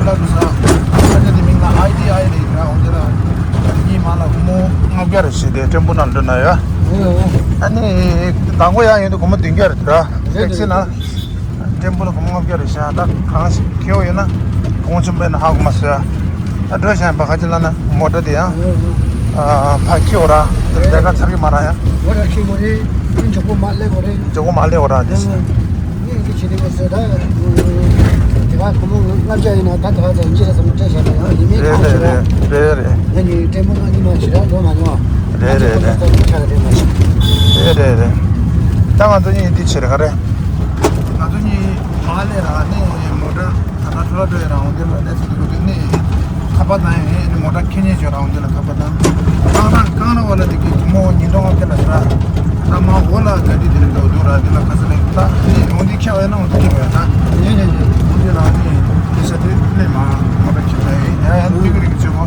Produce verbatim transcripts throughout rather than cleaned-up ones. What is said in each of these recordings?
ལ་དུ་ས། ས་ཆ་དེ་མིང་ལ་ཨའི་ཌི་ཨའི་རེད་ར། འོན་ཏེ་ལ་ཉི་མ་ལ་སྒོར་མོ་ལྔ་བརྒྱ་རེ་བྱས་ཏེ་ཊེམ་པོ་ནང་འགྲོ་ན་ཡ། ཨ་ནི་དང་པོ་ཡང་ཡིན་དུས་སྒོར་མོ་བདུན་བརྒྱ་རེད་ར། ཊེག་སི་ལ། ཊེམ་པོ་ལ་སྒོར་མོ་ལྔ་བརྒྱ་རེད་ཤག་ད་གང་ཞིག་ཁེ་བོ་ཡོད་ན་གོང་ཆེན་པོ་ཡིན་ན་ཧ་གོ་མ་སོང་ཡ། ད་འགྲོ་ཤག་ཡིན་པ་ག་ཅི་ལ་ན་མོ་ཊ་དེ་ཡང་ཕ་ཁེ་བོ་ར། ལས་ཀ་ཚར་གི་མ་ར་ཡ། མོ་ཊ་ཁེ་མོ་རེད། མགྱོགས་པོ་མ་སླེབས་གོ་རེད། མགྱོགས་པོ་མ་སླེབས་གོ་ར་དེ་ཤི། ངས་འདི་བྱེད་དེ་མ་ཟོས་ད། དེ་ག་སྒོར་མོ་ལྔ་བརྒྱ་ཡིན་ན་ད་དེ་ག་ཚ་ཡིན་ཅི་ར་ཚང་མ་སྤྲད་བཞག་ན་ཡང་ཡིན་མིན་རེད་གང་རེད་ཞིག་ར། རེད་རེད། ངས་ནི་ཊེམ་པོ་ལྔ་ཉི་མ་ཞིག་ར་འགྲོ་མ་མྱོང་། རེད་རེད་རེད། ང་ཚོ་ཁོ་ན་ས་ཆ་རེད་མ་ཤེས། རེད་རེད་རེད། ད་ང་ཚོ་གཉིས་འདི་བྱེད་ར་ག་རེད། ང་ཚོ་གཉིས་ཕར་ལས་ར་ནས་མོ་ཊ་ད་ལྟ་ཁྲོ་ལ་འགྲོ་ཡ་ར་འོང་དེ་ལ་ལས་ཚོ་འདུག་དེ་ནས་ཁ་པར་བཏང་ཡ་ནས་མོ་ཊ་ཁྱེར་ཉེན་བྱོས་ར་འོང་དེ་ལ་ཁ་པར་བཏང་། རྐང་ར་རྐང་ར་བ་ལ་དེ་གི་སྒོར་མོ་ཉིས་སྟོང་ལྔ་བརྒྱ་ལ་ཟེར་ར། ད་མ་འོ་ལ་ག་དེ་དེ་རིང་འགྲོ་འདུག་ར་དེ་ལ་ཁ་ས་ལས་ད་ནས་འོང་དེ་ཁྱེར་བ་ཡ་ན་འོང་དེ་ཁྱེར་བ་ཡ་ད། ཡིན་ཡིན་ཡིན། འོང་དེ་ལ་ནས་དེ་ས་དེ་ལས་མ་མོ་ཊ་ཁྱེར་ད་ཡ་ཡ་ཡ་དེ་གི་རིགས་བྱེད་གོ།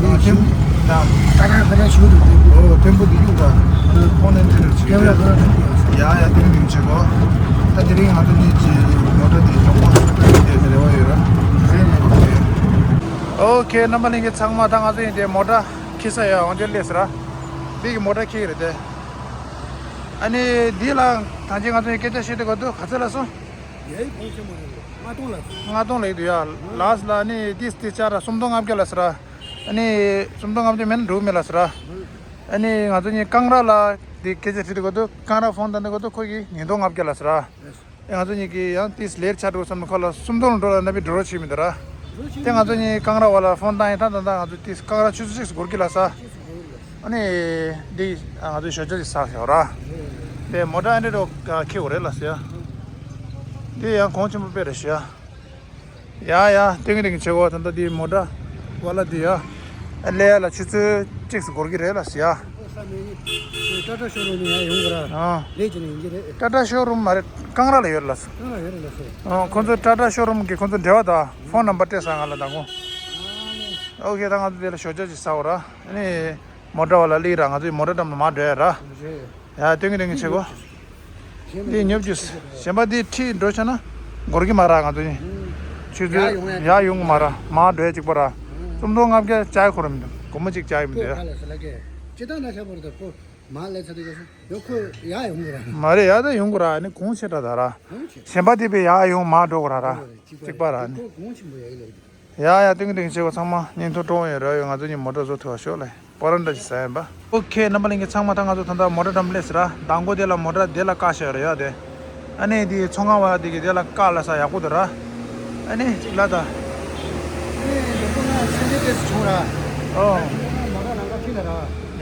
ཨ་ཐེམ། ད་ཀ་ཀ་ཀ་ཀ་ཞུ་འདུག་དེ། ཨོ་ཐེམ་པོ་དེ་གཡུག་ད། ཁོང་ནས་དེ་རུ་ཆེ་ཡ་ཡ་དེ་རིང་ཆེ་གོ། ད་དེ་རིང་ང་ཚོ་གཉིས་ཀྱི་མོ་ཊ་དེ་གྱོང་པོ་སུ་པའི་དེ་རེ་བ་ཡོད་ར། ཨོ་ཁེ། རྣམ་པ་ལྷན་རྒྱས་ཚང་མ་ད་ང་ཚོ་ཡིན་དེ་མོ་ཊ་ཁེ་ས་ཡ་འོང་དེ་སླེབས་ར། འདི་གི་མོ་ཊ་ཁེ་རེད་དེ། ཨ་ནི་འདི་ལ་ད་ཅི་ང་ཚོ་ཡིན་སྐད་ཆ་བཤད་དེ་གོ་འདུག་ག་ཚོད་ལ་སོང་། ཡའི་གོང་ཆེན་མོ་རེད། ལྔ་སྟོང་ལ། ལྔ་སྟོང་ལེགས་འདུག་ཡ། ལགས་ལ་ནི་ཏིས་ཏི་ཅ་ར་སུམ་སྟོང་ལྔ་བརྒྱ་ལ་ཟེར་ར། ཨ་ནི་སུམ་སྟོང་ལྔ་བརྒྱ་མེད་ན་འགྲོ་གི་མེད་ལ་ཟེར་ར། ཨ་ནི་ང་ཚོ་གཉིས་ཀང་ར་ལ་དེ་སྐད་ཆ་དྲིས་དུས་གོ་འདུག་ཀང་ར་ཕོན་བཏང་དུས་གོ་འདུག་ཁོ་གིས་ཉིས་སྟོང་ལྔ་བརྒྱ་ལ་ཟེར་ར། ཨེ་ང་ཚོ་གཉིས་ཀྱིས་ཡང་ཏིས་ལེར་ཆ་འགྲོ་བསམ་ན་ཁོ་ལ་སུམ་སྟོང་ལ་འགྲོ་ལ་ན་བི་འགྲོ་རོགས་བྱེད་མི་འདུག་ར། དེ་ང་ཚོ་གཉིས་ཀང་ར་བ་ལ་ཕོན་བཏང་ཡིན་ད་ད་ད་ང་ཚོ་ཏིས་ཀང་ར་ཆུ་ཚོད་གཅིག་སུ་འགོར་གི་ལ་ཟེར། ཨ་ནི་འདི་ང་ཚོའི་ཞོ་ཇ་ཅིག་ཟག་ཤོག་ར། དེ་མོ་ཊ་ཨ་འདྲེ་རོ་ཁེ་འོ་རེད་ལ་ཟེར། འདི་ཡང་གོང་ཆེན་པོ་དཔེ་རེད་ཤག་ཡ་ཡ་ཏིང་ཏིང་བྱེད་གོ་ད་ལྟ་འདི་མོ་ཊ་བ་ལ་འདི་ཡ། ཨ་ལེ་ཡ་ལ་ཆུ་ཚོད་གཅིག་སུ་འགོར་གི་རེད་ལ་ཟེར། ཊ་ཊ་ཤོ་རུམ་ནས་ཡར་ཡོང་གི་ར། ཨ་ལས་ཀྱི་ནས་ཡིན་གྱི་རེད། ཊ་ཊ་ཤོ་རུམ་མ་རེད་ཀང་ར་ལ་ཡོད་ལ་ཟེར། ཀང་ར་ཡོད་རེད་ལ་ཟེར། ཨ་ཁོང་ཚོ་ཊ་ཊ་ཤོ་རུམ་གི་ཁོང་ཚོ་འབྲེལ་བ་དང་ཕོན་ནམ་བར་སྤྲད་ས་ང་ལ་དང་གོ། ཨོ་ཁེ་ད་ང་ཚོ་འདི་ལ་ཞོ་ཇ་ཅིག་ཟ་འོ་ར། ཨ་ནི། མོ་ཊ་བ་ལ་ལི་ར་ང་ཚོའི་མོ་ཊ་འགྲམ་དུ་མར་འགྲོ་ཡ་ར། རེད། ཡ་ཏིང་ཏིང་བྱེད་གོ། འདི་ཉོབ་ཅིག་གཞན་པ་འདི་ཁྲིད་འགྲོ་ཆ་ན་འགོར་གི་མ་ར་ང་ཚོ་གཉིས། ཆུ་ཚོད་ཡར་ཡོང་ཡ་ཡར་ཡོང་གི་མ་ར་མར་འགྲོ་ཡ་གཅིག་པ་ར། སུམ་སྟོང་ལྔ་བརྒྱ་བཅའ་ཁོ་ར་མི་འདུག་སྒོར་མོ་གཅིག་བཅའ་ཡི་མི་འདུག་ཡ། ཁ་ལ་ས་ལ་ཀེ། ཅི་ལྟར་ན་ཤ་བོར་ད་ཁོ་མ་ལས་ཚ་དེ་ག་སོ་ཡོ་ཁོ་ཡར་ཡོང་གི་ར། མ་རེད་ཡ་ད་ཡོང་གི་ར་ནི་གོང་ཆེ་དྲག་ད་ར། གོང་ཆེ། གཞན་པ་འདི་པས་ཡར་ཡོང་མར་འགྲོ་གི་ར་ར། གཅིག་པ་ར་ནི། ཁོ་གོང་ཆེན་པོ་ཡ་གི་ལ་གི། ཡ་ཡ་ཏིང་ཏིང་བྱེད་གོ་ཚང་མ་བརྙན་ཐུང་སྤྲོ་བོ་ཡོད་ར་ཡོད་ང་ཚོ་གཉིས་མོ་ཊ་བཟོ་ཐུབ་པ་ཤོག་ལེ། པོ་རན་འདྲ་ཞིག་ཟ་ཡིན་པ། ཨོ་ཁེ་རྣམ་པ་ལྷན་རྒྱས་ཚང་མ་ད་ང་ཚོ་ད་ལྟ་མོ་ཊ་འགྲམ་སླེབས་ཟེར་ར། མདང་དགོང་དེ་ལ་མོ་ཊ་དེ་ལ་བཀག་བཞག་ཡོད་རེད་ཡ་དེ། ཨ་ནི་དེ་ཚོང་ཁང་བ་དེ་གི་དེ་ལ་བཀག་ལ་ས་ཡག་པོ་འདུག་ར། ཨ་ནི་གཅིག་ལ་ད། ཨ་ནི་ལོ་ཀོ་ང་སེ་འབྲས་ཏོག་ཙམ་བྱུང་ར། ཨོ། མོ་ཊ་ནང་ལ་ཁྲིད་ལ་ར།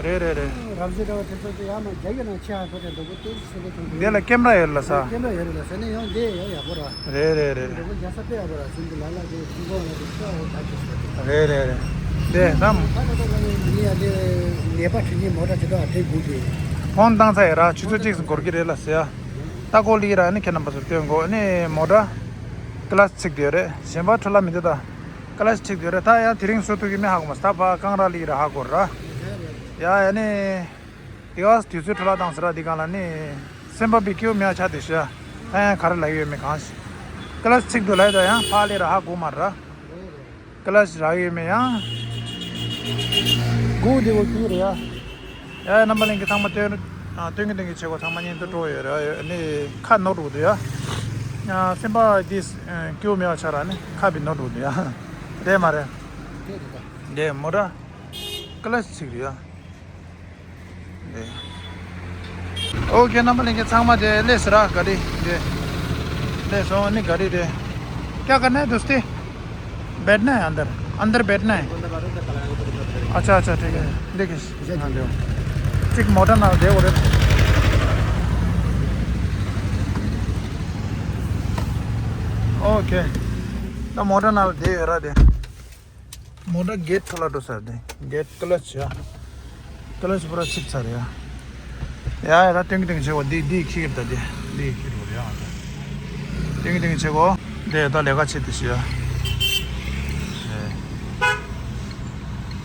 རེད་རེད་རེད། རབ་བྱེད་འདྲ་བ་དེ་ཚོ་དེ་ཡ་མ་རྒྱ་གི་ནང་ཆེ་ཧ་ཐོ་དེ་འདུག་གོ་དེ་སེ་འབྲས་ཐོན་འདུག་འདི་ལ་ཀེམ་ར་ཡོད་ལ་ས། ཀེམ་ར་ཡོད་རེད་ལ་ས་ནི་ཡང་དེ་ཡང་ཡག་པོ་ར། རེད་རེད་རེད། འདུག་གོ་རྒྱ་ས་དཔེ་ཡག་པོ་ར་ཟིན་དུ་ལ་ལ་དེ་ཁྱི་གོ་ལ་དེ་ཤ་འོ་ད་ཅི་ཤོད་དེ། རེད་རེད་རེད། དེ་དམ། ད་ད་ད་ད་ནི་ཡ་དེ་ནད་པ་ཁྲིད་ཀྱི་མོ་ཊ་ཇི་ལྟར་ཨ་ཏེ་དགོས་ཀྱི། ཕོན་བཏང་ཚར་ཡོད་ར་ཆུ་ཚོད་གཅིག་འགོར་གྱི་རེད་ལ་ཟེར་ཡ། ད་ཀོ་ལི་ར་ནི་ཁྱེད་རྣམ་པ་ཚོར་སྟོན་དགོས་ནི་མོ་ཊ། ཀི་ལ་སི་ཚིག་དེ་རེད་གཞན་པ་འཕྲོ་བརླག་མི་འདུག་ད། ཀི་ལ་སི་ཚིག་དེ་རེད་ད་ཡང་དེ་རིང་བཟོ་ཐུབ་ཀྱི་མེད་ཧ་གོ་མ་སོང་ད་ཕ་གང་ར་ལི་ར་ཧ་གོ་ར། ཡ་ཡ་ནི། དེ་ག་དུས་ཚོད་འཕྲོ་བརླག་བཏང་ཟེར་ར་འདི་གང་ལ་ནི། སེམས་པ་བི་ཀིའུ་མེད་ཆ་དེ་ཤ། ད་ཡང་ག་རེ་ལབ་ཡོད་མེད་གང་ཞིག་ཀི་ལ་སི་ཚིག་དུ་ལབ་ད་ཡང་ཕ་ལེ་ར་ཧ་གོ་མ་ར། ཀི་ལ་སི་རག་ཡོད་མེད་ཡང་། གུ་དེ་བོ་ཀུ་རེད་ཡ། ཡ་རྣམ་པ་ལྷན་རྒྱས་ཚང་མ་སྟོན་སྟོན་གི་སྟོན་གི་བྱེད་སྒོ་ཚང་མ་བརྙན་དུ་འགྲོ་ཡོད་ར་ནི་ཁ་ནོར་འགྲོ་འདུག་ཡ། སེམས་པ་འདི་ཀིའུ་མེད་ཆ་ར་ནི་ཁ་བི་ནོར་འགྲོ་འདུག་ཡ། རེད་མ་རེད། རེད་མོ་ར། ཀི་ལ་སི་ཚིག་རེད་ཡ། ཨོ་ཁེ་རྣམ་པ་ལྷན་རྒྱས་ཚང་མ་དེ་སླེབས་ཟེར་ར་ག་རི་དེ། སླེབས་སོང་ནི་ག་རི་དེ། क्या करना है दोस्ती? बैठना है अंदर। अंदर बैठना है। अच्छा अच्छा ठीक है। देखिए। གཅིག་མོ་ཊ་ནང་བསྡད་ཡོད་རེད། ཨོ་ཁེ། ད་མོ་ཊ་ནང་བསྡད་ཡོད་ར་དེ། མོ་ཊ་གེ་ཊི་ཐོག་ལ་འགྲོ་ས་རེད། གེ་ཊི་ཀི་ལ་ཆི་ཡ། ཀི་ལ་ཆི་པུ་ར་ཚིག་ཚར་ཡ། ཡ་ཡ་ད་ཏིང་ཏིང་བྱེད་པ་འདི་འདི་ཁྱེར་ད་འདི་འདི་ཁྱེར་རོ་ཡ། ཏིང་ཏིང་བྱེད་གོ། འདི་ད་ལས་ཀ་བྱེད་དེ་ཤི་ཡ།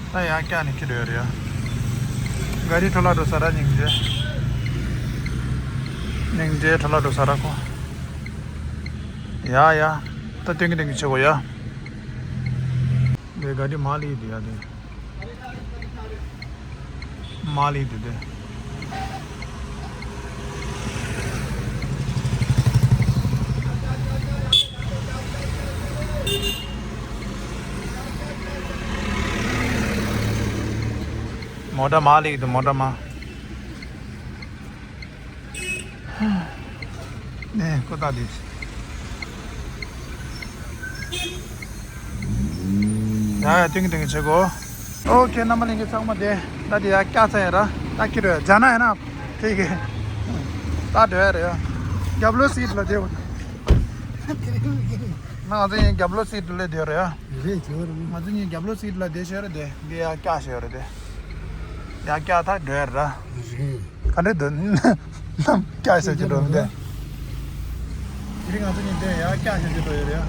ད་ཡ་ཀྱ་ནི་ཁྱེར་ཡོད་རེད་ཡ། ག་རི་ཐོག་ལ་འགྲོ་ས་ར་སྙིང་རྗེ། སྙིང་རྗེ་ཐོག་ལ་འགྲོ་ས་ར་ཁོ། ཡ་ཡ། ད་ཏིང་ཏིང་བྱེད་གོ་ཡ། དེ་ག་དེ་མ་ལི་དེ་ཡ་དེ། མ་ལི་དེ་དེ། མོ་ཊ་མ་ལི་དེ་མོ་ཊ་མ། ནས་ཀོ་ཏ་དེ། ཡ་ཡ་ཏིང་ཏིང་བྱེད་གོ། ཨོ་ཁེ་རྣམ་པ་ལྷན་རྒྱས་ཚང་མ་དེ་ད་དེ་ཡ་སྐྱག་ཚ་ཡ་ར་ད་ཁྱི་རོ་ཡ་ཇ་ན་ཡ་ན་ཁེ་ཁེ། ད་འགྲོ་ཡ་རེ་ཡ། རྒྱབ་ལོ་སིད་ལ་དེ། ང་ཚོ་ཡིན་རྒྱབ་ལོ་སིད་ལ་དེ་རེ་ཡ། རེད་ཇོ་རེད། ང་ཚོ་གཉིས་རྒྱབ་ལོ་སིད་ལ་དེ་ཤེས་རེད་དེ། འདི་ཡ་སྐྱག་ཤེས་རེད་དེ། ཡ་སྐྱག་ད་འགྲོ་ཡ་ར། རེད། ག་འདྲ་འདུག་ནམ་སྐྱག་ཤེས་ཀྱི་འགྲོ་མི་འདུག་དེ་རིང་ང་ཚོ་གཉིས་དེ་ཡ་སྐྱག་ཤེས་ཀྱི་འགྲོ་ཡོད་རེད་ཡ།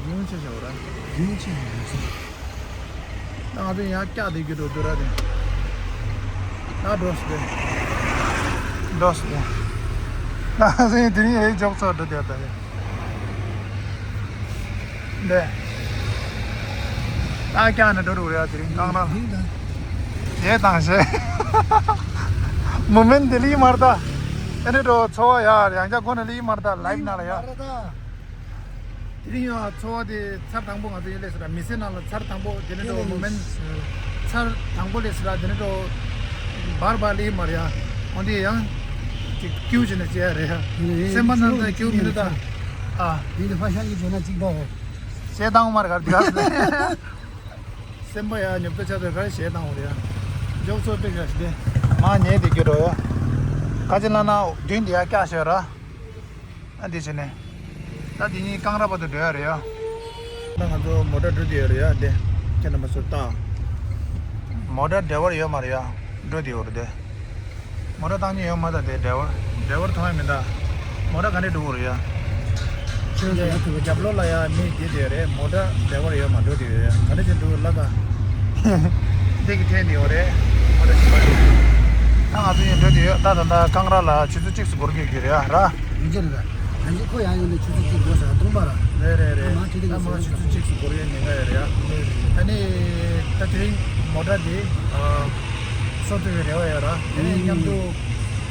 ཡུང་ཆེ་ཤོག་ར། ཡུང་ཆེ་ཡུང་ཆེ། ད་ང་ཚོ་ཡང་བཀྱག་བསྡད་རྒྱུ་འགྲོ་འདུག་ར་དེ། ད་འགྲོ་སྲིད་དེ། འགྲོ་སྲིད་དེ། ད་ང་ཚོ་དེ་རིང་ཨེ་འཇོག་ཚོགས་འགྲོ་དེ་ད་དེ། འདི། ད་བཀྱག་ནས་འགྲོ་རུ་རེད་དེ་རིང་རྐང་རང་། དེ་དང་ཞེ། མུ་མེན་དེ་ལི་མར་ད། ཨེ་འདྲ་འགྲོ་ཚོ་ཡ་ཡང་ཅག་གོ་ནས་ལི་མར་ད་ལའིབ་ནང་ལ་ཡ། དེ་རིང་ཡང་ཚོར་བ་དེ་ཚར་དང་པོ་ང་ཚོ་ཡིན་ལས་ཟེར་ལ་མི་ཚེ་ནང་ལ་ཚར་དང་པོ་དེ་ནི་འགྲོ་མོ་མེན། ཚར་དང་པོ་ལས་ཟེར་ལ་དེ་ནི་འགྲོ། བར་བར་ལས་མར་ཡ། འོན་ཏེ་ཡང་། ཅིག་ཀྱུ་བྱས་ནས་བྱས་ཡ་རེད་ཡ། སེམས་པ་ནང་ད་ཀྱུ་མི་འདུག་ད། ཨ། ཡིན་དུ་ཕ་ཤང་གི་བྱས་ན་གཅིག་པ་རེད། ཞེ་སྡང་མར་གར་དེ་ག་ཟེར། སེམས་པ་ཡ་ཉོབ་ཏོ་ཆགས་ཏོ་ག་ཞེ་སྡང་བ་རེད་ཡ། འཇོག་ཚོ་པེ་ག་ཞེ་དེ། མ་ཉེས་དེ་ཀྱུ་འགྲོ་ཡ། ཁ་ཅིག་ལ་ན་བདུན་དེ་ཡ་སྐྱག་ཤོད་ར། ཨ་འདི་བྱས་ནས། ད་འདི་གཉིས་རྐང་ར་བར་དུ་འགྲོ་ཡ་རེད་ཡ། ད་ང་ཚོ་མོ་ཊ་འགྲོ་བསྡད་ཡོད་རེད་ཡ་དེ། ཁྱེད་རྣམ་པ་ཚོ་ལྟ། མོ་ཊ་ཌ་རའི་ཝར་ཡོད་མ་རེད་ཡ། འགྲོ་བསྡད་ཡོད་རེད་དེ། མོ་ཊ་བཏང་མཁན་ཡོད་མ་རེད་དེ་ཌ་རའི་ཝར། ཌ་རའི་ཝར་མཐོང་ཡ་མི་འདུག་མོ་ཊ་ག་འདྲས་འགྲོ་གི་རེད་ཡ། ཁྱེད་ཚོ་ལ་ཐུག་རྒྱབ་ལོགས་ལ་ཡ་མི་བསྡད་བསྡད་རེད། མོ་ཊ་ཌ་རའི་ཝར་ཡོད་མ་འགྲོ་བསྡད་ཡོད་ཡ། ག་འདྲས་ཅིག་འགྲོ་གི་ལབ་ད། འདི་གི་འཐེན་ནས་ཡོད་རེད། ཨ་རེ་ཞིག་པ་རེད། ད་ང་ཚོ་ཡིན་འགྲོ་དེ་ཡོད། ད་ད་ད་རྐང་ར་ལ་ཆུ་ཚོད་གཅིག་སུ་འགོར་གི་གི་རེད་ཨ་ར། ཡིན་གྱི་རེད། ད་ཡིན་ཁོ་ཡང་ཡོད་ནས་ཆུ་ཚོད་གཅིག་འགོར་ས་སྟོང་པ་ར། རེད་རེད་རེད། ད་མ་ཆུ་ཚོད་ད་མ་ཆུ་ཚོད་གཅིག་སུ་འགོར་ཡོད་ཉེན་ཁ་ཡོད་རེད་ཨ། ཨ་ནི་ད་དེ་རིང་མོ་ཊ་དེ་ཨ་སོ་ཐུ་བའི་རེ་བ་ཡོད་ར། དེ་ནས་མཉམ་དུ།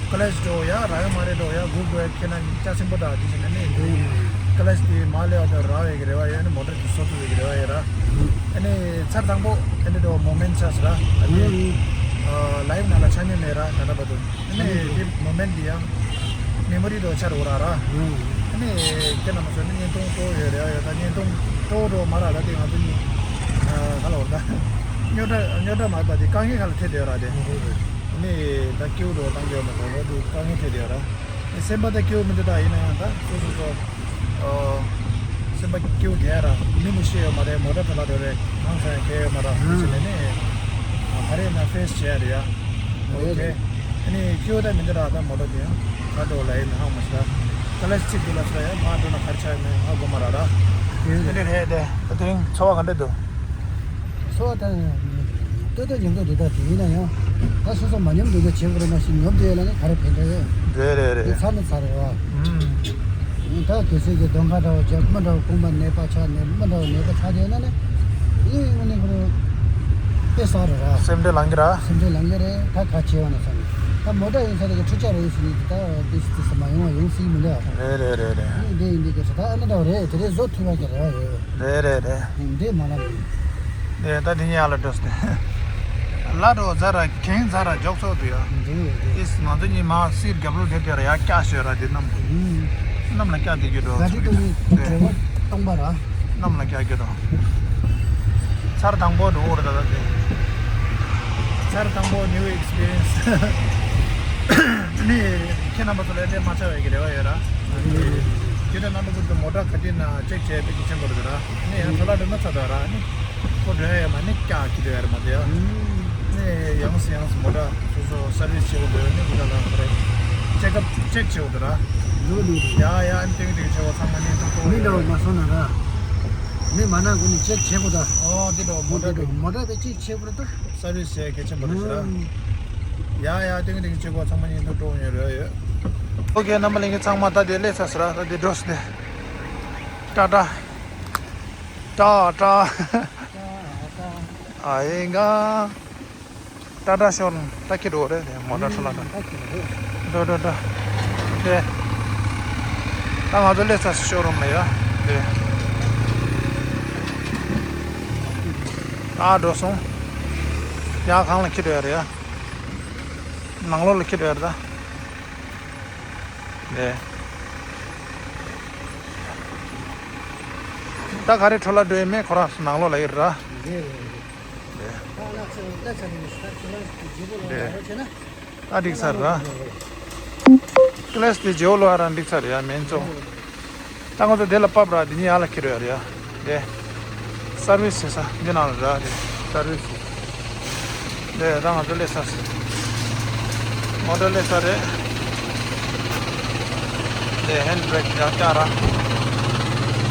ཀ་ལེ་ཤི་འགྲོ་ཡ་རག་ཡ་མ་རེད་འགྲོ་ཡ་སྒུག་དགོས་ཡ་ཁྱེད་རང་སྐྱ་སེང་པོ་དང་དེ་བཞིན་ནི་འདུག་ཀ་ལེ་ཤི་དེ་མ་སླེབས་བར་དུ་རག་ཡ་གི་རེ་བ་ཡོད་ནི་མོ་ཊ་དེ་སོ་ཐུབ་ཡ་གི་རེ་བ་ཡོད་ར། ཨ་ནི་ཚར་དང་པོ་ཨ་ནི་འགྲོ་མོ་མེན་ཆགས་སི་ར། ཨ་ནི་ལའིབ་ནང་ལ་ཆ་མྱོང་མེད་ར་ད་ལྟ་བར་དུ། ཨ་ནི་དེ་མོ་མེན་དེ་ཡང་མེ་མོ་རི་འགྲོ་ཆ་རུ་ར་ར། ཨ་ནི་ཁྱེད་རྣམ་པ་ཚོ་ནི་བརྙན་ཐུང་གཙོ་བོ་ཡོད་རེད་ཡ། ད་བརྙན་ཐུང་གཙོ་བོ་འགྲོ་མ་ར་ད་དེ་ང་ཚོ་ནི་ག་ལ་བར་ད་རྙོག་དྲ་རྙོག་དྲ་མ་ད་དེ་དཀའ་ངལ་ཁ་ལ་ཐེབས་བསྡད་ཡོད་ར་དེ། ནི་ད་སྐྱེ་བོ་འགྲོ་བཏང་གི་ཡོད་མ་གཏོགས་ལོ་དུ་དཀའ་ངལ་འཕྲད་དེ་ཡོད་ར། ནི་སེམས་པ་ད་སྐྱེ་བོ་མི་འདུག་ད་ཡིན་ན་ཡང་ད་སོ་སོ་སོ། ཨོ། སེམས་པ་སྐྱེ་བོ་དེ་ཡ་ར་མི་ནི་ཤེས་ཡོད་མ་རེད། མོ་ཊ་ཐ་ལ་རེད་རེད་ཧང་སང་ཡང་ཁེ་ཡོད་མ་ར་ཧུ་ཅི་ལེ་ནི། ག་རེ་ན་ཕེ་སི་བྱེད་ཡ་རེད་ཡ། ཨོ་ཁེ། ནི་སྐྱེ་བོ་ད་མི་འདུག་ར་ད་མོ་ཊ་དེ་ཡང་ཁ་འགྲོ་ལ་ཡིན་ཧང་མ་ཤ། ཀ་ལ་སི་ཅིག་དུ་ལ་ཤ་ཡ་མ་འགྲོ་ན་ག་རེ་ཆ་ཡིན་ན་ཧ་གོ་མ་ར་ར། དེ་ནི་རེད་དེ་ད་དེ་རིང་འཚོ་བ་ག་འདྲ་འདུག་སོ་ད། ལྟོས་ལྟོས་ཉོབ་ཏོ་འདུག་ད་དེ་ཡིན་ན་ཡང་། ད་སོ་སོ་མ་ཉོབ་འདུག་ད་བྱེད་དགོས་རེད་མ་གཞི་ཉོབ་འདུག་ལ་ནི་ག་རེ་ཕན་ཐོགས་ཡོད། རེད་རེད་རེད། འདི་ཚར་ནི་ཚར་རེད་བ། ཨུམ། ད་གལ་སྲིད་ཀྱི་གདོང་ཁ་འདྲ་བོ་བྱས་མི་འདྲ་བོ་རྐང་པ་ནད་པ་ཆགས་ནས་མི་འདྲ་བོ་ནད་པ་ཆགས་བསྡད་ན་ནི། ཡིན་ཡིན་ནི་ཁོ་རང་། དཔེ་བསགས་རེད་ར། སེམས་ཁྲལ་ལངས་ཀྱི་ར། སེམས་ཁྲལ་ལངས་ཀྱི་རེད། ད་ག་བྱེད་བ་ན་བསམ་ནས། ད་མོ་ཊ་ཡིན་ས་རེད་ཀྱི་འཕྲུལ་ཆས་རེད་ཟེར་ནས་ད་དེ་སི་དེ་སི་མ་ཡོང་བ་ཡོང་སྲིད་མི་འདུག་ཨ། རེད་རེད་རེད་རེད། ཡིན་འདི་ཡིན་འདི་གི་ད་ཨ་ནི་འདྲ་བོ་རེད། དེ་རེད་བཟོ་ཐུབ་པ་གི་རེད་བ་ཡོད། རེད་རེད་རེད། འདི་མ་ལབ་ཡིན། དེ་ད་དེ་ཉིད་ཡར་ལ་འགྲོ་སྟེ། ལ་འགྲོ་ཛ་ར་གེང་ཛ་ར་འཇོག་ཚོགས་དུ་ཡ། འགྲོ་ཡོད་རེད། ཨིས་ང་ཚོ་གཉིས་མ་སིར་རྒྱབ་ལོགས་དེ་དེ་ར་ཡ་སྐྱ་ཤོད་ར་དེ་གནམ། གནམ་ལ་སྐྱ་དེ་རྒྱུ་འགྲོ་ག་ཚོད་དེ་ནི་དེ་སྟོང་པ་ར། གནམ་ལ་སྐྱ་རྒྱུ་འགྲོ། ཚར་དང་པོ་འགྲོ་འོར་ད་ད་དེ། ཚར་དང་པོ་ནིའུ་ཨེག་སི་པི་རི་ཡན་སི། ནི་ཁྱེད་རྣམ་པ་ཚོ་ལ་དེ་མ་ཆགས་པའི་གི་རེ་བ་ཡོད་ར། ཁྱེད་རྣམ་པ་ཚོ་མོ་ཊ་ག་དུས་ན་ཅེག་བྱས་པའི་གི་ཆེན་པོ་རེད་ར། ནི་ཡང་ཚོ་ལ་འགྲོ་ན་ཚ་དོ་ར་ནི། ཁོ་འགྲོ་ཡ་ཡོད་མ་ནི་སྐྱག་གི་འགྲོ་ཡ་རེད་མ་དེ་ཡ། ནི་ཡང་སི་ཡང་སི་མོ་ཊ་སོ་སོ་སར་བིས་བྱེད་དགོས་འདོད་ནི་གུ་ད་ལ་ཁོ་རེ། ཅེག་ཨབ་ཅེག་བྱེད་དགོས་འདུག་ར། ལུག་ལུག་རེད། ཡ་ཡ་ཨན་ཏིང་ཏིང་བྱེད་པ་ཚང་མ་ནི་ཏོག་ཏོག་མི་འདྲ་བ་མ་སོང་ན་ར། མི་མ་ན་གུ་ནི་ཅེག་བྱེད་དགོས་ད། ཨོ་དེ་འདྲ་མོ་ཊ་དེ་མོ་ཊ་དེ་ཅེག་བྱེད་དགོས་ད། སར་བིས་བྱེད་གལ་ཆེན་པོ་རེད་ཟེར་ར། ཡ་ཡ་ཏིང་ཏིང་བྱེད་པ་ཚང་མ་ནི་ཏོག་ཏོག་ཡོད་རེད་ཡོད། ཨོ་ཁེ་རྣམ་པ་ལྷན་རྒྱས་ཚང་མ་ད་དེ་སླེབས་ཚར་ཟེར་ར། ད་དེ་འགྲོ་སྟེ། ཏ་ཏ། ཀྲ་ཀྲ། ཨ་ཡེ་ག་ཀྲ་ཀྲ་ཤོ་རུམ་ད་ཁྱེར་འགྲོ་རེད། དེ་མོ་ཊ་ཁྲོ་ལ་འགྲོ། འགྲོ་འགྲོ་འགྲོ། དེ་ད་ང་ཚོ་སླེབས་ཚར་ཤོ་རུམ་ལ་ཡ། དེ་ཨ་འགྲོ་སོང་། ཡ་གང་ལ་ཁྱེར་འགྲོ་ཡ་རེད་ཡ། ནང་ལོགས་ལ་ཁྱེར་འགྲོ་ཡ་རེད་ད། དེ་ད་ག་རེ་ཁྲོ་ལ་འགྲོ་ཡ་མེད། ཁོ་རང་ནང་ལོགས་ལ་ཡོད་རེད་ར། དེ། ཨ་འགྲིག་ཚར་ར། ཀི་ལེ་སི་དེ་ཇེའོ་ལོ་ཨ་རང་འགྲིག་ཚར་ཡ་མེན་ཚོ། ད་ང་ཚོ་དེ་ལ་བབས་ར། དེ་ནས་ཡར་ལ་ཁྱེར་ཡོད་རེད་ཡ། དེ་སར་བིས་བྱེད་ས་འདི་ནང་ལ་ར། དེ་སར་བིས་བྱེད་ས། དེ་ད་ང་ཚོ་སླེབས་ས་རེད། མོ་ཊ་སླེབས་ས་རེད། དེ་ཧེན་བྷི་རེག་ཡར་བཀྱག་ར།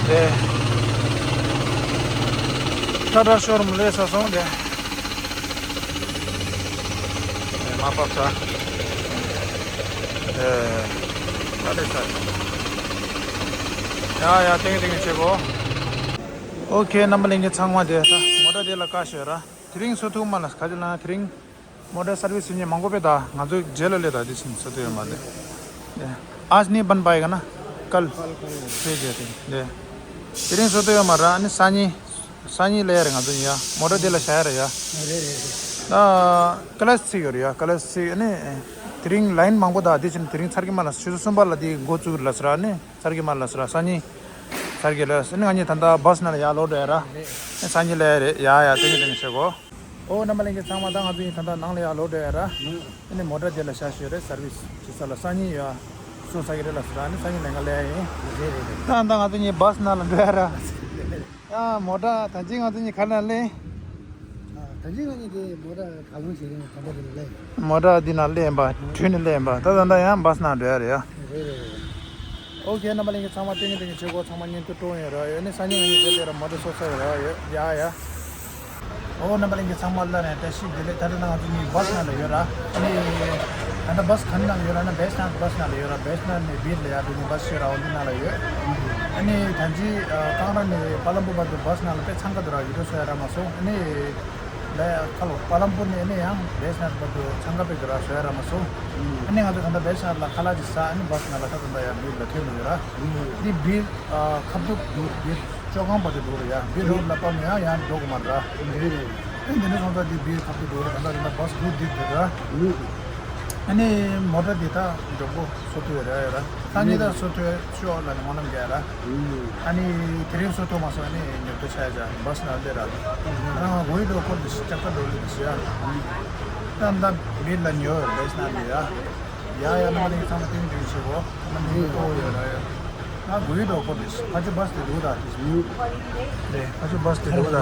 དེ་ཊ་ཊ་ཤོ་རུམ་སླེབས་ཚར་སོང་། དེ་དེ་མར་བབས་ས། དེ་ད་སླེབས་ས་རེད། ཡ་ཡ་ཏིང་ཏིང་བྱེད་གོ། ཨོ་ཁེ། རྣམ་པ་ལྷན་རྒྱས་ཚང་མ། དེ་ད་མོ་ཊ་དེ་ལ་བཀག་ཞོར་ར། དེ་རིང་སོ་ཐུག་མ་ལ་ག་ཅི་ལ་དེ་རིང་མོ་ཊ་སར་བིས་བྱེད་མཁན་མང་པོ་པས། ད་ང་ཚོ་རྗེས་ལ་སླེབས། ད་དེ་ཕྱིན་སོ་ཐུག་ཡོད་མ་རེད། ཨ་ནི་བན་པའི་ག་ན་ཀལ་ཕེ་རྒྱ་དེ་དེ་དེ་རིང་སོ་ཐུག་ཡོད་མ་ར། ཨ་ནི་སང་ཉིན་སང་ཉིན་སླེབས་ཡ་རེད། ང་ཚོ་ཡ་མོ་ཊ་དེ་ལ་བཞག་ཡ་རེད་ཡ། ད་ཀི་ལེ་སི་ཚིག་ཡོད་རེད་ཡ། ཀི་ལེ་སི་ཚིག་ཨ་ནི་དེ་རིང་ལའིན་མང་པོ། ད་དེ་ཕྱིན་དེ་རིང་ཚར་གི་མ་ལ། ཆུ་ཚོད་གསུམ་པ་ལ་དེ་འགོ་བཙུགས་ལ་ཟེར་ར། ཨ་ནི་ཚར་གི་མ་ལ་ཟེར་ར། སང་ཉིན་ཚར་གི་ལ་ཟེར། ཨ་ནི་ང་གཉིས་ད་ལྟ་བྷ་སི་ནང་ལ་ཡར་ལོག་འགྲོ་ཡ་ར། ཨ་ནི་སང་ཉིན་སླེབས་ཡ་རེད་ཡ། ཡ་ཏིང་ཏིང་བྱེད་གོ། ཨོ་རྣམ་པ་ལྷན་རྒྱས་ཚང་མ། ད་ང་ཚོ་གཉིས་ད་ལྟ་ནང་ལ་ཡར་ལོག་འགྲོ་ཡ་ར། ཨ་ནི་མོ་ཊ་དེ་ལ་བཞག་ཞོར་རེད། སར་བིས་བྱེད་ས་ལ། སང་ཉིན་ཡ་སོ་ཚར་གི་རེད་ལ་ཟེར་ར། ཨ་ནི་སང་ཉིན་ལས་ཀ་སླེབས་ཡ་ཡིན། རེད་རེད་རེད། ད་ད་ང་ཚོ་གཉིས་བྷ་སི་ནང་ལ་འགྲོ་ཡ་ར། ཡ་མོ་ཊ་ད་ཅི་ང་ཚོ་གཉིས་ག་ལ་སླེབས། ཨ། ད་ཅི་ང་གཉིས་དེ་མོ་ཊ་ག་ལོང་བྱེད་རིང་ད་ལྟ་དེ་ལ་སླེབས། མོ་ཊ་འདི་ནང་སླེབས་པ། གྲོལ་ནས་སླེབས་པ། ད་ད་ད་ཡང་བྷ་སི་ནང་འགྲོ་ཡ་རེད་ཡ། རེད་རེད་རེད། ཨོ་ཁེ། རྣམ་པ་ལྷན་རྒྱས་ཚང་མ་ཏིང་ཏིང་བྱེད་གོ། ཚང་མ་བརྙན་ཐུང་སྤྲོ་ཡོད་ར་ཡོད། ཨ་ནི་སང་ཉིན་ང་གཉིས་དེ་ལས་ར་མོ་ཊ་སོ་སོ་ཡོད་ར་ཡོད་ཡ་ཡ། ཨོ་རྣམ་པ་ལྷན་རྒྱས་ཚང་མ་ལ་ནས་བཀྲ་ཤིས་བདེ་ལེགས། ད་ལྟ་ན་ང་ཚོ་གཉིས་བྷ་སི་ནང་ལ་ཡོད་ར། ཨ་ནི་ད་ལྟ་བྷ་སི་ག་ནང་ལ་ཡོད་ར་ན། བེ་སི་ནལ་བྷ་སི་ནང་ལ་ཡོད་ར། བེ་སི་ནལ་ནས་བིར་ལ་ཡར་འགྲོ་མཁན་བྷ་སི་ཤོད་ར། འོ་འདི་ནང་ལ་ཡོད། ཨ་ནི་ད་ཅི་ཨ་ཀང་ར་ནས་པ་ལམ་པུར་བར་དུ་བྷ་སི་ནང་ལ་དཔེ་འཚང་ཁ་འདུག་ར། ཡོད་འགྲོ་བཟོ་ཡ་རག་མ་སོང་། ཨ་ནི་ལ་ཁ་ལོ་པ་ལམ་པུར་ནས་ཨ་ནི་ཡང་བེ་སི་ནལ་བར་དུ་འཚང་ཁ་དཔེ་འདུག་ར། བཟོ་ཡ་རག་མ་སོང་། ཨ་ནི་ང་ཚོ་ད་ལྟ་བེ་སི་ནལ་ལ་ཁ་ལག་ཅིག་ཟ། ཨ་ནི་བྷ་སི་ནང་ལ་ད་ད་ལྟ་ཡར་བིར་ལ་ཐོན་འགྲོ་ཡོད་ར། འདི་བིར་ཨ་ཁ་ཐུག་འདུག་བིར་ཅོ་ཁང་བར་དུ་འགྲོ་རེད་ཡ། བིར་རོཌ་ལ་ཕབ་ནས་ཡང་ཡང་འགྲོ་དགོས་མ་རེད། རེད་རེད། ཨེ་འདི་འདྲ་སོང་ཙང་འདི་བིར་ཁ་ཐུག་འགྲོ་རེད། གང་ལྟར་ཡིན་ན་བྷ་སི་དགུ་འདི་འདུག་ར། ཨ་ནི་མོ་ཊ་འདི་ད་མགྱོགས་པོ་སོ་ཐུག་ཡོད་རེད་ཡ་ར། སང་ཉིན་ད་སོ་ཐུག་ཤོག་ལ་ནི་སྨོན་ལམ་རྒྱག་ཡ་ར། ཨ་ནི་དེ་རིང་སོ་ཐུག་མ་སོང་། ཨ་ནི་ཉོབ་ཏོ་ཆགས་ཡ་ཅག་བྷ་སི་ནང་སླེབས་ར། ཨ་ང་གོ་ཡི་འགྲོ་སྐོར་འདི་ཤི་ཅག་ཀ་འགྲོ་ལི་འདི་ཤི་ཡ། ད་ད་བིར་ལ་ཉོ་བྷ་སི་ནང་འདི་ཡ། ཡ་ཡ། རྣམ་པ་ལྷན་རྒྱས་ཚང་མ་ཏིང་ཏིང་བྱེད་གོ། རྣམ་པ་ལྷན་རྒྱས་ཐུགས་ཡོད་ར་ཡ། ང་གོ་ཡི་འགྲོ་སྐོར་དེ་ཕ་ཆུ་བྷ་སི་དེ་འདུག་ད་དེ་རེད། ཕ་ཆུ་བྷ་སི་དེ་འདུག་ད།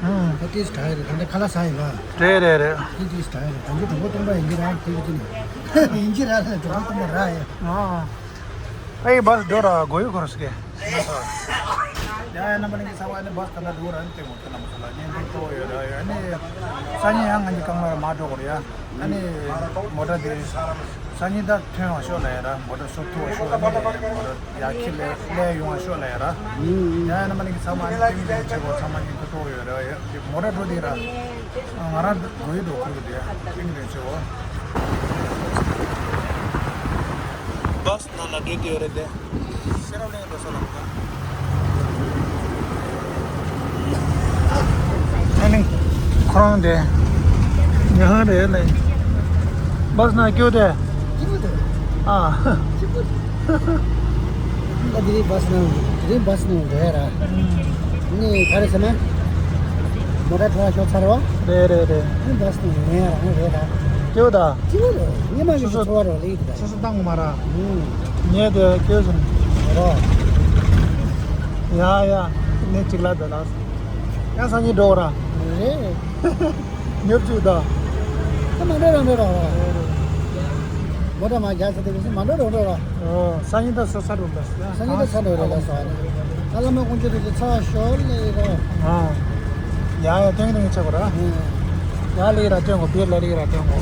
ཨུམ། ད་ཏིས་གྲ་ཡི་རེད། ད་འདི་ཁ་ལག་ཟ་ཡིན་པ། རེད་རེད་རེད། ཏི་ཏིས་གྲ་ཡི་རེད། ད་འདི་གྲོགས་པོ་སྟོང་པ་ཡིན་གྱི་ར། ཏི་ཏི་ནི་ཡིན་གྱི་ར། ད་གྲོགས་པོ་སྟོང་པ་ར་ཡ། ཨ། ཨེ་བྷ་སི་འགྲོ་ར། གོ་ཡི་འཁོར་སྐད། ཡ་ཡ། རྣམ་པ་ལྷན་རྒྱས་ཚང་མ་ཨ་ནི་བྷ་སི་ག་ན་འགྲོ་ར་ནི་ལྟད་མོ་ཁྱེད་རྣམ་པ་ཚོ་ལ་བརྙན་ཐུང་སྤྲོ་བོ་ཡོད་ར་ཡ། ཨ་ནི་སང་ཉིན་ཡང་ང་གཉིས་རྐང་ལག་མར་འགྲོ་དགོས་རེད་ཡ། ཨ་ནི་མོ་ཊ་དེ་སང་ཉིན་ད་ཐོན་བ་ཤོག་ལ་ཡ་ར། མོ་ཊ་སོ་ཐུག་བ་ཤོག་ཨ་ནི་མོ་ཊ་ཡར་ཁྱི་ལས་ལས་ཡོང་བ་ཤོག་ལ་ཡ་ར། ཡ་ཡ། རྣམ་པ་ལྷན་རྒྱས་ཚང་མ་ཨ་ནི་ཏིང་ཏིང་བྱེད་དགོས། ཚང་མ་བརྙན་ཐུང་སྤྲོ་བོ་ཡོད་ར་ཡ། མོ་ཊ་འགྲོ་དེ་ར། ང་རང་གོ་ཡི་འགྲོ་ཁུར་གི་དེ་ཡ། ཏིང་ཏིང་བྱེད་དགོས། བྷ་སི་ནང་ལ་འགྲོ་དེ་ཡོད་རེད་དེ། སེ་ར་བློན་འགྲོ་ས་ལ་འགྲོ། ཨ་ནི་ཁོ་རང་དེ་ཉ་ཧ་རེད་ལེ། བྷ་སི་ནང་སྐྱོད་དེ། སྐྱིད་པོ་དེ། ཨ། སྐྱིད་པོ་དེ། ད་དེ་རིང་བྷ་སི་ནང་དེ་རིང་བྷ་སི་ནང་འགྲོ་ཡ་ར། ཨ་ནི་ག་རེ་ཟེར་ན། མོ་ཊ་ཁྲ་ཤོག་ཚར་བ། རེད་རེད་རེད། ཨ་ནི་བྷ་སི་ནང་ཉལ་ཡ་ར། ཨ་ནི་རེད་ར། སྐྱོད་ད། སྐྱིད་པོ་རེད། ཉི་མ་ཞིག་སོ་སོ་ཚོར་བ་རོ་ལེགས་ད། སོ་སོ་བཏང་དགོས་མ་ར། ཨུམ། ངས་དེ་སྐྱོ་སོང་། རོ། ཡ་ཡ། ནས་གཅིག་ལ་དེ་ལ། ཡང་སང་ཉིན་འགྲོ་ར། རེད། ཉོབ་བཅུག་ད། ད་མ་འགྲོ་ར་འགྲོ་ར། རེད་རེད། མོ་ཊ་མ་རྒྱག་ཚེ་དེ་བས་མ་འགྲོ་ར་འགྲོ་ར། ཨོ། སང་ཉིན་ད་སོ་ས་འགྲོ་ད། སང་ཉིན་ད་ས་འགྲོ་ར་ད་ས། ད་ལ་མ་ཀུན་སྤྱོད་དེ་ཚ་ཤོར་ལེ་ར། ཨ། ཡ་ཡ། ཐེངས་ཐེངས་ཆེ་གོ་ར། ཡ་ལེ་ར་སྟོན་གོ། བེར་ལ་ལེ་ར་སྟོན་གོ།